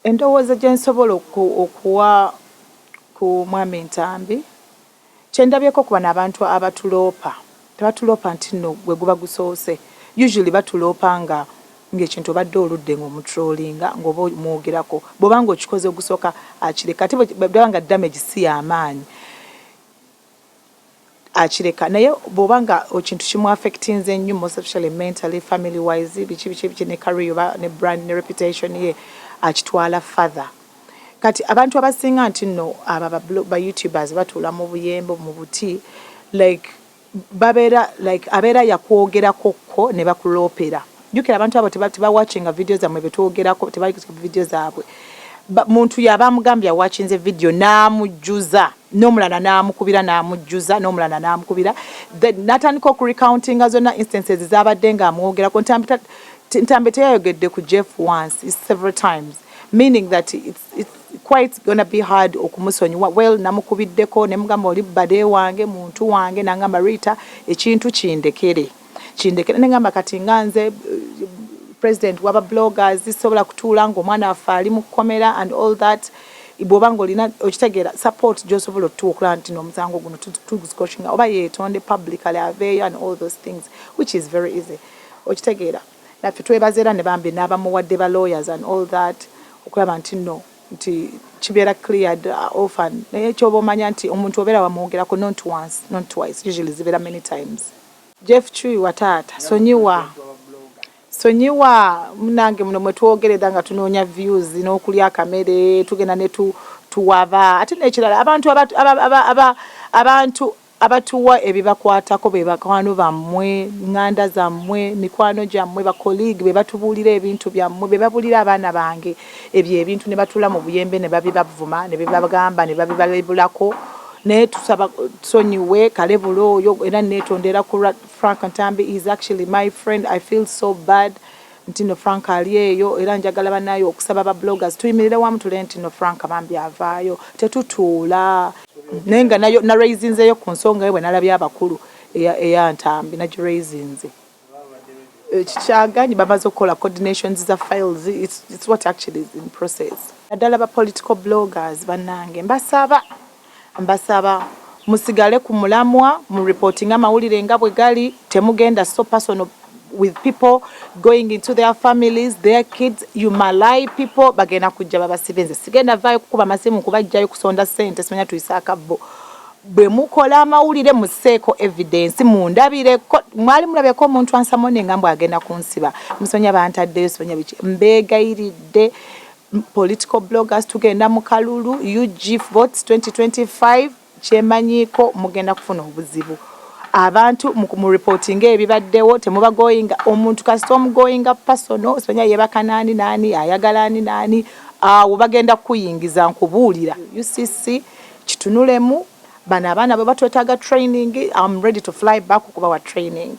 Endowooza gye nsobola okuwa ku Mwami Ntambi, kye ndabyeko ku bano abantu abatuloopa, tebatuloopa nti nno gwe guba gusoose. Usually batuloopa nga ng'ekintu obadde oludde ng'omutrollinga, ng'oba omwogerako. Bw'oba ng'okikoze ogusooka, akireka, ate bw'aba nga damage si y'amaanyi, akireka. Naye bw'oba nga ekintu kimu affectinze nnyo, most especially mentally, family wise, biki biki biki, ne career oba ne brand ne reputation ye, akitwala further. Kati abantu abasinga nti nno abo ba YouTubers batuula mu buyembe, mu buti, like babeera like abeera yakwogerako ko ne bakuloopera. Jjukira, abantu abo tebawatchinga video zammwe betwogerako, tebawatchinga video zaabwe. Muntu yaba amugambye awatchinze video n'amujjuza, n'omulala n'amukubira n'amujjuza, n'omulala n'amukubira, then n'atandika okurecountinga zonna instances zabadde ng'amwogerako. Ntambi teyayogedde ku Jeff once, it's several times, meaning that it's quite gonna be hard okumusonyiwa. Well, namukubiddeko ne mugamba, "Oli buddy wange, muntu wange." Nangamba, "Rita, ekintu kindekere, kindekere." Nengamba, "Kati nga nze president waba bloggers, sobola kutuula ng'omwana waffe ali mu kkomera and all that." Bw'oba ng'olina, okitegeera, support gy'osobola otuwa okulaba nti n'omusango guno tugusquashinga, oba yeetonde publicly, aveeyo and all those things, which is very easy, okitegeera. Naffe twebaza era ne bambi n'abamuwadde ba lawyers and all that, okulaba nti nno nti kibeera cleared often. Naye kyoba omanya nti omuntu obeera wamwogerako not once, not twice, usually zibeera many times. Jeff Chui wa taata, sonyiwa, sonyiwa munange. Muno mwe twogerera nga tunoonya views n'okulya akamere, tugenda ne tuwaba. Ate n'ekirala, abantu abantu abatuwa ebibakwatako be bakwano bammwe, ŋŋanda zammwe, mikwano gyammwe, bacolleague, be batubuulira ebintu byammwe, be babuulira abaana bange ebyo ebintu, ne batuula mu buyembe ne babibavuma ne bibagamba ne babibalebulako. Naye tusaba tusonyiwe kalebula oyo. Era neetondera ku Frank Ntambi is actually my friend. I feel so bad nti no Frank ali eyo. Era njagala bannayo okusaba ba bloggers tuyimirire wamu, tule nti no Frank bambi avaayo, tetutuula. Naye nga nayo naraisinzeyo ku nsonga ye bwe nalabye abakulu eya Ntambi, nagiraisinze. Kikyaganyi bamaze okukola coordinations za files. It's what actually is in process. Naddala ba political bloggers bannange, mbasaba, mbasaba musigale ku mulamwa, mu reporting amawulire nga bwe gali. Temugenda so personal with people, going into their families, their kids. You malai people bagenda kujja babasibe. Nze sigenda vaayo kukuba masimu kubajjayo kusonda ssente, simanya tuyise akabbo. Bwe mukola amawulire, museeko evidence, mundabireko. Mwali mulabyeko omuntu ansamone nga mbw agenda kunsiba, musonya bantaddeyo, sonya biki. Mbeegayiridde, political bloggers, tugenda mu kalulu UG votes 2025. Kyemanyiiko mugenda kufuna obuzibu. Abantu mu reporting ebibaddewo, temubagoyinga. Omuntu kasita omugoyinga personal, sonya yebaka naani naani, ayagala ani naani, awo bagenda kukuyingiza. Nkubuulira, UCC kitunulemu. Bano abaana bwe batwetaaga training, I'm ready to fly back okubawa training.